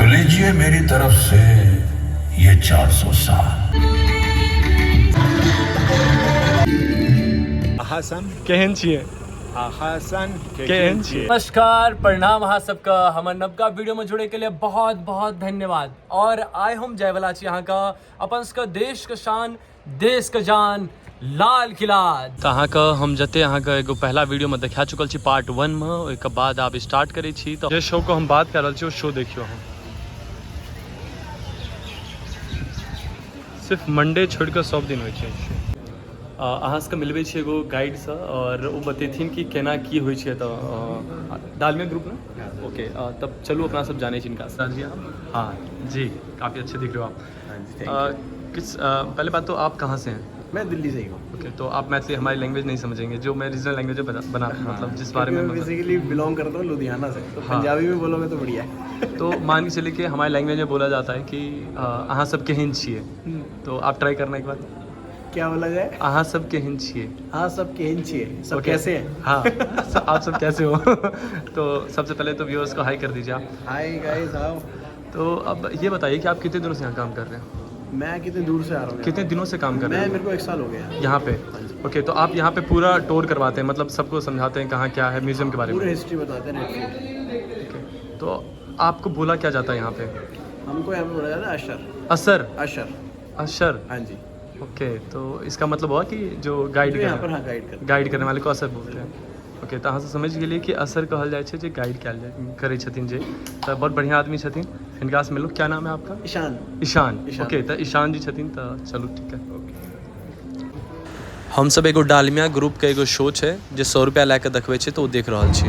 तो लीजिए मेरी तरफ से ये 400 साल। हसन। केहन छियै? हसन। केहन छियै? नमस्कार, प्रणाम अहाँ सबके। हमर नवका वीडियो में जुड़े के लिए बहुत बहुत धन्यवाद। और आइ हम जायवला छी अहाँके अपन सबके देश के शान, देश के जान, लाल किला। तऽ अहाँके हम जते अहाँके एगो पहला वीडियो में देखा चुकल छी पार्ट 1 में, ओहिके बाद आब स्टार्ट करै छी। तऽ जे शो के हम बात कर रहल छी ओ शो देखियौ अहाँ। सिर्फ मंडे छोड़ि कऽ सब दिन होइ छै। अहाँ सबके मिलबै छी एगो गाइडसँ और ओ बतेथिन कि केना की होइ छै। तऽ डालमिया ग्रुप ने? ओके, तब चलू अपना सब जानै छी हिनका। सर जी आप? हाँ जी, काफ़ी अच्छे दिख रहे हो आप। हाँ जी, thank you. किस पहले बात तो आप कहाँ से हैं? मैं दिल्ली से ही हूँ। ओके, तो आप मैथिली हमारी लैंग्वेज नहीं समझेंगे, जो मैं रीजनल लैंग्वेज बना, हाँ, मतलब जिस बारे में क्योंकि मैं बेसिकली बिलोंग करता हूँ लुधियाना से, तो हाँ। पंजाबी में बोलोगे तो बढ़िया है। तो मान के चलिए कि हमारे लैंग्वेज में बोला जाता है कि अहाँ सब केहन छियै, तो आप ट्राई करना एक बार। क्या बोला जाए? अहाँ सब केहन छियै। हाँ, सब केहन छियै, सब ओके। कैसे हैं? हाँ, आप सब कैसे हो? तो सबसे पहले तो व्यूअर्स को हाई कर दीजिए आप। हाय गाइस, आओ। तो अब ये बताइए कि आप कितने दिनों से यहाँ काम कर रहे हैं? मैं कितने दूर से आ रहा हूँ? कितने दिनों से काम कर रहे मैं हैं? मेरे को 1 साल हो गया यहाँ पे। ओके, तो आप यहाँ पे पूरा टूर करवाते हैं, मतलब सबको समझाते हैं कहाँ क्या है म्यूजियम के बारे पूरे में? हिस्ट्री बताते हैं रेड फोर्ट। ओके, तो आपको बोला क्या जाता है यहाँ पे? हमको यहाँ पे बोला जाता है अशर। असर? अशर। अशर। हाँ जी। ओके, तो इसका मतलब हुआ कि जो गाइड जो यहाँ पर कर हाँ, गाइड करते। गाइड करने वाले को असर बोलते हैं। ओके, तऽ अहाँसँ समझि गेलियै कि असर कहल जाइ छै जे गाइड कयल जाइ करै छथिन जे। तऽ बड़ बढ़िआँ आदमी छथिन, हिनकासँ मिलू। क्या नाम है आपका? ईशान। ईशान। ईशान। ओके, तऽ ईशान जी छथिन, तऽ चलू ठीक है। ओके। हमसब एगो डालमिया ग्रुपके एगो शो छै जे 100 रुपैआ लए कऽ देखबै छै, तऽ ओ देख रहल छी।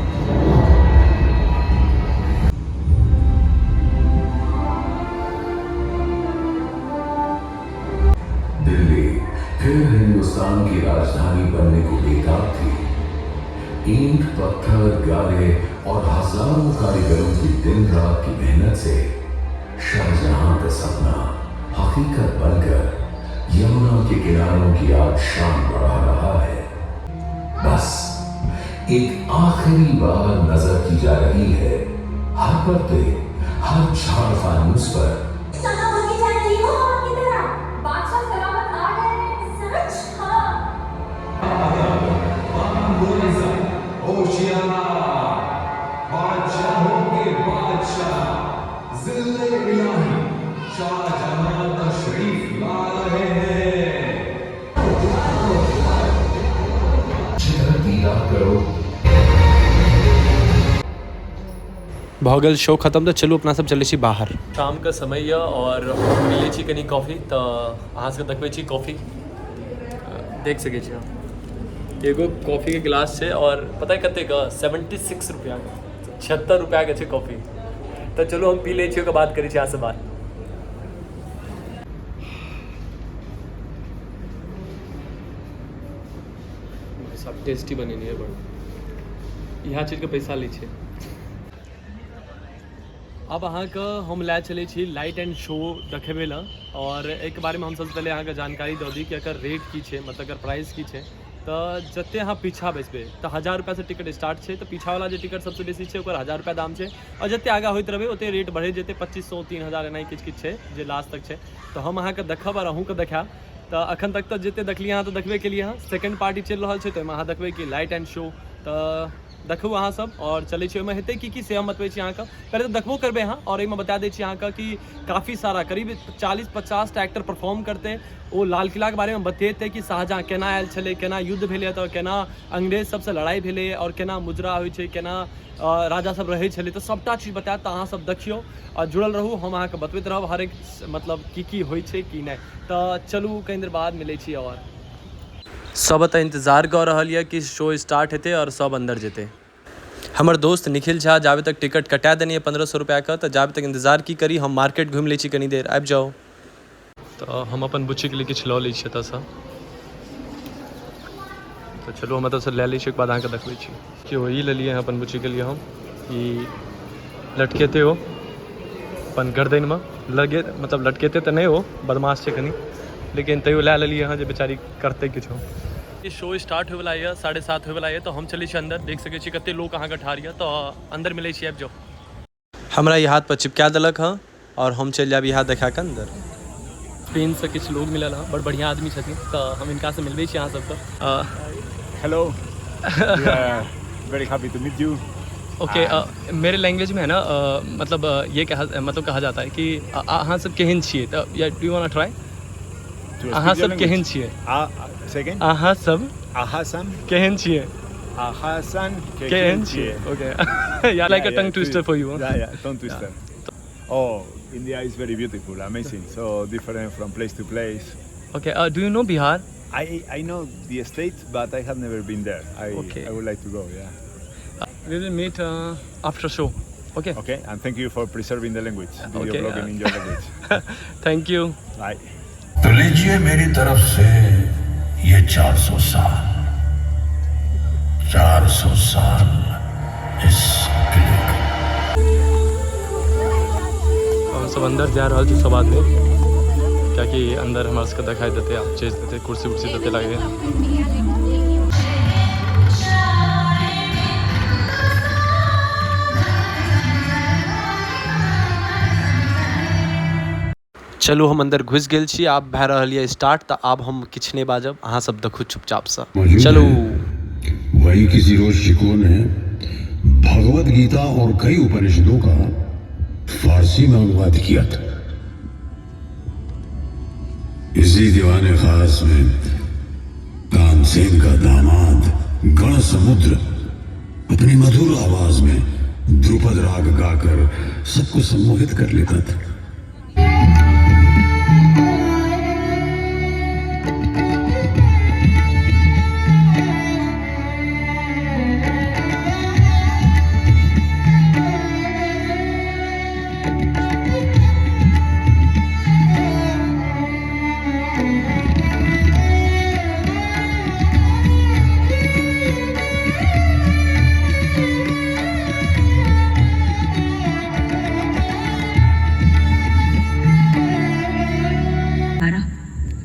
दिल्ली फिर हिंदुस्तान की राजधानी बनने को बेताब थी। ईंट, पत्थर, गारे और हजारों कारीगरों की दिन रात की मेहनत से शाहजहां का सपना हकीकत बनकर यमुना के किनारों की आज शान बढ़ा रहा है। बस एक आखिरी बार नजर की जा रही है हर पर्दे, हर झाड़ फानूस पर। कहाँ भागी जा रही हो आपकी तरह? बादशाह सलामत आ गए हैं। सच? हाँ। बादशाहों के बादशाह, जिले इलाही शाहजहां तशरीफ ला रहे हैं। जिधर दीदार करो। भऽ गेल शो खत्म, तऽ चलू अपना सब चलै छी बाहर। शामके समय यऽ और हम पी लै छी कनि कॉफी, तऽ अहाँ सबके देखबै छी कॉफी। देख सकै छी अहाँ, एगो कॉफीके गिलास छै और पता है कतेक? 76 रुपैआके, 76 रुपैआके छै कॉफी। तऽ चलू हम पी लै छी, ओकर बाद करै छी अहाँसँ बात। सब टेस्टी बनेने है बड़, इएह चीजके पैसा लै छै। अब अहाँके हम लए चलै छी लाइट एंड शो देखेबै लए। और एहिके बारेमे हम सबसँ पहिले अहाँके जानकारी दऽ दी कि एकर रेट की छै, मतलब एकर प्राइस की छै। तऽ जते अहाँ पीछा बैसबै तऽ 1000 रुपैआसँ टिकट स्टार्ट छै। तऽ पीछावला जे टिकट सबसँ बेसी छै ओकर 1000 रुपैआ दाम छै, आओर जते आगाँ होइत रहबै ओते रेट बढ़ैत जेतै, 2500, 3000, एनाही किछु किछु छै जे लास्ट तक छै। तऽ हम अहाँके देखब आओर अहूँके देखायब। तऽ अखन तक तऽ जते देखलियै अहाँ तऽ देखबे केलियै हँ। सेकंड पार्टी चलि रहल छै, तऽ ओहिमे अहाँ देखबै कि लाइट एंड शो। तऽ देखू अहाँ सब और चलै छी। ओहिमे हेतै की की से हम बतबै छी अहाँके। पहिले तऽ देखबो करबै अहाँ और एहिमे बता दै छी अहाँके कि काफी सारा करीब 40-50 टा एक्टर परफॉर्म करतै। ओ लाल किलाके बारेमे बतेतै कि शाहजहाँ केना आयल छलै, केना युद्ध भेलै एतऽ, केना अंग्रेज सबसँ लड़ाइ भेलै और केना मुजरा होइ छै, केना राजा सब रहै छलै। तऽ सबटा चीज बतायत। तऽ अहाँ सब देखियौ आओर जुड़ल रहू, हम अहाँके बतबैत रहब हरेक मतलब की की होइ छै की नहि। तऽ चलू कनि देर बाद मिलै छी। आओर सब एतऽ इंतजार कऽ रहल यऽ कि शो स्टार्ट हेतै आओर सब अन्दर जेतै। हमर दोस्त निखिल झा जाबे तक टिकट कटा देने यऽ 1500 रुपैआके, तऽ जाबे तक इंतजार की करी, हम मार्केट घुमि लै छी कनि देर, आबि जाउ। तऽ हम अपन बुच्चीके लिए किछु लऽ लै छी एतऽसँ। तऽ चलू हम एतऽसँ लए लै छी, ओहिके बाद अहाँके देखबै छी कि ओ ई लेलियै हँ अपन बुच्चीके लिए हम। ई लटकेतै, ओ अपन गर्दनिमे लगे, मतलब लटकेतै तऽ नहि, ओ बदमाश छै कनि, लेकिन तैयो लए लेलियै हँ जे बेचारी करतै किछो। ई शो स्टार्ट होइवला यऽ, 7:30 होइवला यऽ, तऽ हम चलै छी अन्दर। देख सकै छी कते लोक अहाँके ठाढ़ यऽ। तऽ अन्दर मिलै छी, आबि जाउ। हमरा ई हाथ पर चिपका देलक हँ और हम चलि जायब इएह देखा कऽ अन्दर। स्पेनसँ किछु लोग मिलल हँ, बड़ बढ़िआँ आदमी छथिन, तऽ हम हिनकासँ मिलबै छी अहाँ सबके। Hello, we are very happy to meet you. Okay, मेरे लैंग्वेज में है ना, मतलब ये कहा, मतलब कहा जाता है कि अहाँ सब केहन छियै, तऽ या do you want try? To अहाँ speak your सब केहन language. छियै? Second? अहाँ सब Ahasan. केहन छियै? Ahasan. केहन छियै? ओके, या like a tongue twister for you. Yeah, tongue twister. Oh, India is very beautiful, amazing, so different from place to place. Okay, do you know Bihar? I know the state, but I have never been there. Okay. I would like to go, yeah. We will meet after show. Okay. Okay, and thank you for preserving the language, video Okay, blogging in your language. Thank you. Bye. तो लीजिए मेरी तरफ से ये 400 साल, 400 साल इस किले के। हम सब अंदर जा रहल छी सब आदमी, कियाकि अंदर हमरा सबके देखाई देते, आब चेज देते, कुर्सी उर्सी देते लागे। चलू हम अंदर घुसि गेल छी, आब भए रहल यऽ स्टार्ट, तऽ आब हम किछु नहि बाजब, अहाँ सब देखू चुपचापसँ। मौजूद चलू। है। वही किसी रोज शिकोह ने भगवत गीता और कई उपनिषदों का फारसी में अनुवाद किया था। इसी दीवाने खास में तानसेन का दामाद गण समुद्र अपनी मधुर आवाज में ध्रुपद राग गाकर सबको सम्मोहित कर लेता था।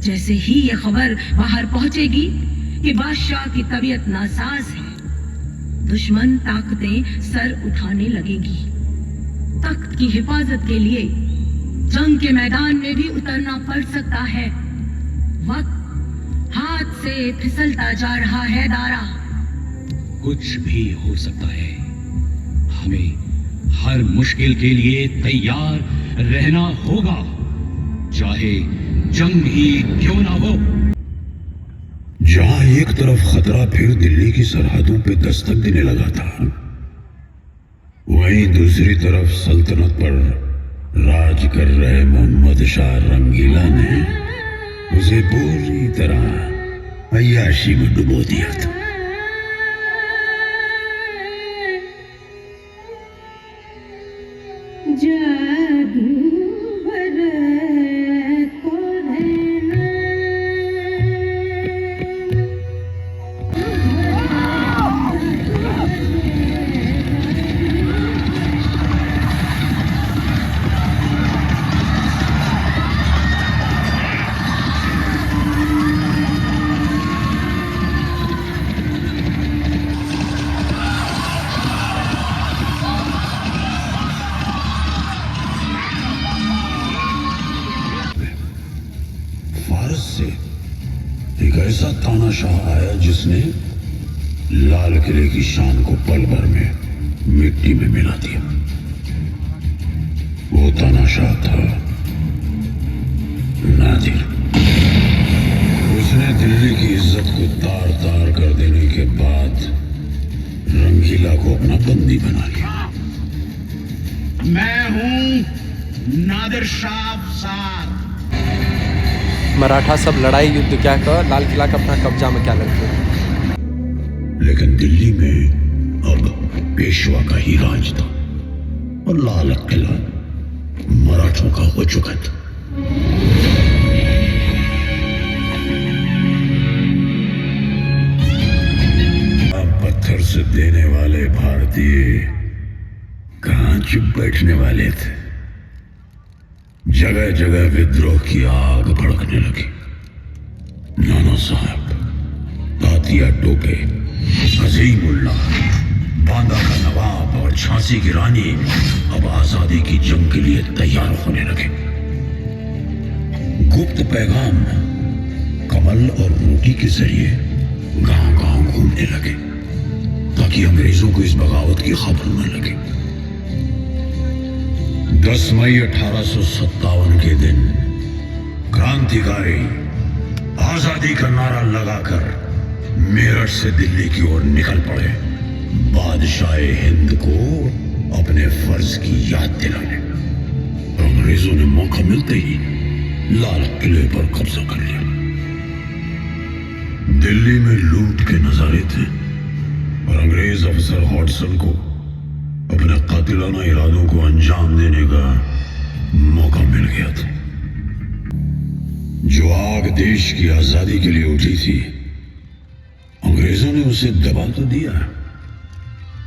जैसे ही ये खबर बाहर पहुंचेगी कि बादशाह की तबीयत नासाज है, दुश्मन ताकतें सर उठाने लगेंगी। तख्त की हिफाजत के लिए जंग के मैदान में भी उतरना पड़ सकता है। वक्त हाथ से फिसलता जा रहा है दारा। कुछ भी हो सकता है, हमें हर मुश्किल के लिए तैयार रहना होगा, चाहे जंग ही क्यों ना हो। जहां एक तरफ खतरा फिर दिल्ली की सरहदों पे दस्तक देने लगा था, वहीं दूसरी तरफ सल्तनत पर राज कर रहे मोहम्मद शाह रंगीला ने उसे पूरी तरह अय्याशी में डुबो दिया था। फारस से एक ऐसा तानाशाह आया जिसने लाल किले की शान को पल भर में मिट्टी में मिला दिया। वो तानाशाह था नादिर। उसने दिल्ली की इज्जत को तार तार कर देने के बाद रंगीला को अपना बंदी बना लिया। मैं हूं नादिर शाह अफसार। मराठा सब लड़ाई युद्ध कए कऽ लाल किला के अपना कब्जा में कए लेलकै। लेकिन दिल्ली में अब पेशवा का ही राज था और लाल किला मराठों का हो चुका था। अब पत्थर से देने वाले भारतीय कहां चुप बैठने वाले थे। जगह जगह विद्रोह की आग भड़कने लगी। नाना साहब, तातिया टोपे, अजीमुल्लाह, बांदा का नवाब और झांसी की रानी अब आजादी की जंग के लिए तैयार होने लगे। गुप्त पैगाम कमल और रोटी के जरिए गांव-गांव घूमने लगे ताकि अंग्रेजों को इस बगावत की खबर न लगे। 10 मई 1857 के दिन क्रांतिकारी आजादी का नारा लगाकर मेरठ से दिल्ली की ओर निकल पड़े, बादशाह हिंद को अपने फर्ज की याद दिलाने। अंग्रेजों ने मौका मिलते ही लाल किले पर कब्जा कर लिया। दिल्ली में लूट के नजारे थे और अंग्रेज अफसर हॉडसन को अपने कातिलाना इरादों को अंजाम देने का मौका मिल गया था। जो आग देश की आजादी के लिए उठी थी, अंग्रेजों ने उसे दबा तो दिया,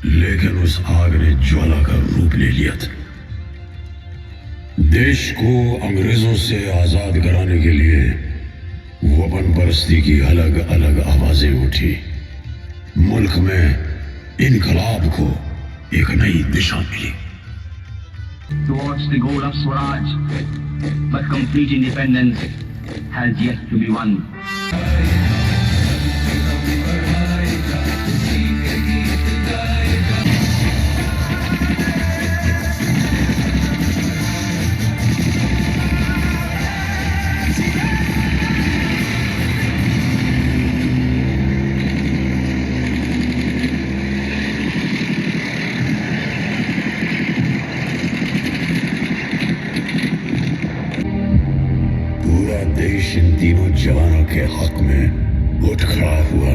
लेकिन उस आग ने ज्वाला का रूप ले लिया था। देश को अंग्रेजों से आजाद कराने के लिए वतन परस्ती की अलग अलग आवाजें उठी। मुल्क में इनकलाब को एक नई दिशा मिली। Towards the goal of Swaraj, but complete independence has yet to be won. पूरा देश इन तीनों जवानों के हक में उठ खड़ा हुआ।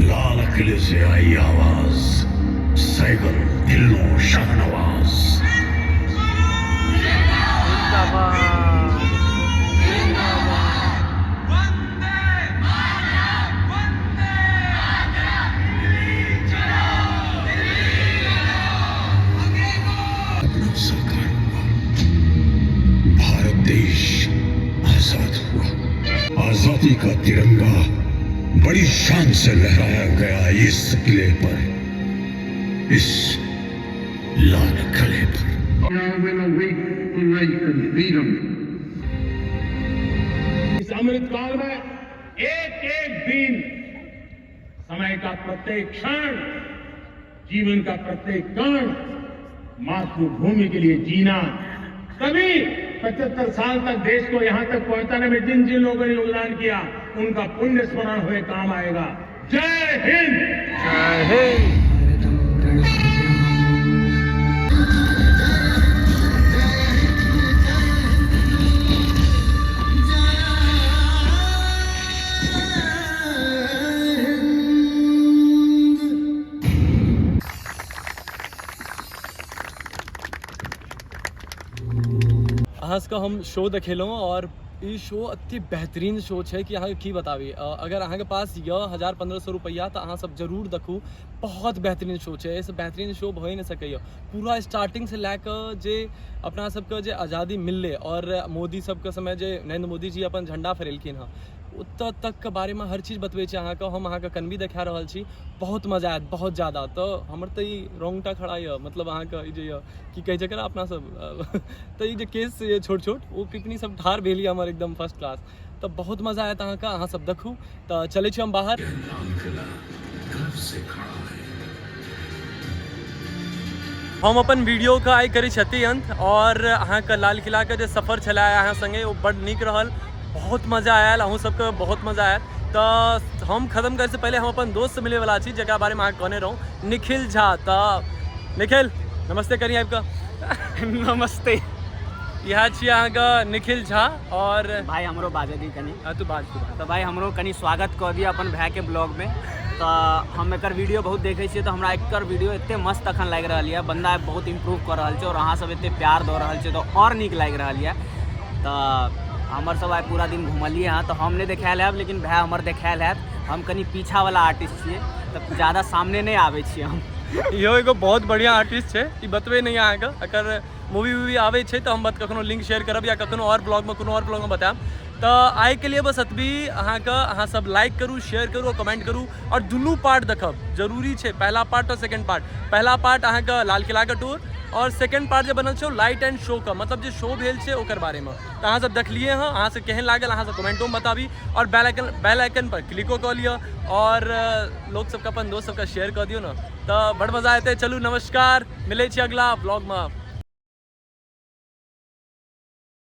लाल किले से आई आवाज, सैगल ढिल्लों शाहनवाज। अपना साकार हुआ। भारत देश आजाद हुआ। आजादी का तिरंगा बड़ी शान से लहराया गया इस किले पर, इस लाल किले पर। इस अमृत काल में एक एक दिन, समय का प्रत्येक क्षण, जीवन का प्रत्येक कण मातृभूमि के लिए जीना, तभी 75 साल तक देश को यहां तक पहुंचाने में जिन जिन लोगों ने योगदान किया, उनका पुण्य स्मरण हुए काम आएगा। जय हिंद। जय हिंद। अहाँ सबके हम शो देखेलहुँ और ई शो अति बेहतरीन शो छै कि अहाँके की बताबी। अगर अहाँके पास यऽ 1000-1500 रुपैआ तऽ अहाँ सब जरूर देखू, बहुत बेहतरीन शो छै। एहिसँ बेहतरीन शो भए नहि सकैए। पूरा स्टार्टिंगसँ लए कऽ जे अपना सबके जे आज़ादी मिललै और मोदी सबके समय जे नरेंद्र मोदी जी अपन झंडा फहरेलखिन हँ, ओतऽ तकके बारेमे हर चीज बतबै छै अहाँके। हम अहाँके कनबी देखा रहल छी, बहुत मजा आयत, बहुत ज़्यादा। तऽ हमर तऽ ई रोंगटा खड़ा यऽ, मतलब अहाँके ई जे यऽ की कहै छै एकरा अपना सब, तऽ ई जे केस यऽ छोट छोट, ओ पिपनी सब ठाढ़ भेल यऽ हमर एकदम फर्स्ट क्लास। तऽ बहुत मजा आयत अहाँके, अहाँ सब देखू। तऽ चलै छी हम बाहर। लाल किला गर्व से खड़ा है। हम अपन वीडियोके आइ करै छथि अंत और अहाँके लाल किलाके जे सफर छलै अहाँ संगे ओ बड्ड नीक रहल, बहुत मजा आयल, अहूँ सबके बहुत मजा आयल। तऽ हम खत्म करैसँ पहिले हम अपन दोस्तसँ मिलैवला छी, जकरा बारेमे अहाँके कहने रहूँ, निखिल झा। तऽ निखिल नमस्ते करी आबिकऽ। नमस्ते। इएह छी अहाँके निखिल झा। और भाई हमरो बाजऽ दी कनी। हाँ, तू बाज, तू बाज। तऽ भाई हमरो कनी स्वागत कऽ दिअ अपन भाईके ब्लॉगमे। तऽ हम एकर वीडियो बहुत देखै छियै, तऽ हमरा एकर वीडियो एते मस्त अखन लागि रहल यऽ। बंदा बहुत इम्प्रूव कऽ रहल छै और अहाँ सब एते प्यार दऽ रहल छियै तऽ आओर नीक लागि रहल यऽ। तऽ हमर सब आइ पूरा दिन घुमलियै हँ, तऽ हम नहि देखायल हैब, लेकिन भाय हमर देखायल हैत। हम कनी पीछावला आर्टिस्ट छियै, तऽ ज्यादा सामने नहि आबै छियै हम। इहो एगो बहुत बढ़िआँ आर्टिस्ट छै, ई बतबै नहि अहाँके। एकर मूवी वूवी आबै छै तऽ हम कखनो लिंक शेयर करब या कखनो आओर ब्लॉगमे, कोनो आओर ब्लॉगमे बतायब। तऽ आइके लिए बस एतबी। अहाँके अहाँ सब लाइक करू, शेयर करू आओर कमेंट करू आओर दुनू पार्ट देखब जरूरी छै, पहला पार्ट आओर सेकंड पार्ट। पहला पार्ट अहाँके लाल किलाके टूर आओर सेकंड पार्ट जे बनल छै ओ लाइट एंड शो के, मतलब जे शो भेल छै ओकर बारेमे। तऽ अहाँ सब देखलिए हँ, अहाँ सब केहन लागल अहाँ सब कमेंटोमे बताबी आओर बेल आइकन पर क्लिको कऽ लिअ आओर लोक सबके अपन दोस्त सबके शेयर कऽ दियौ ने, तऽ बड़ मजा एतै। चलू नमस्कार, मिलै छी अगला ब्लॉगमे।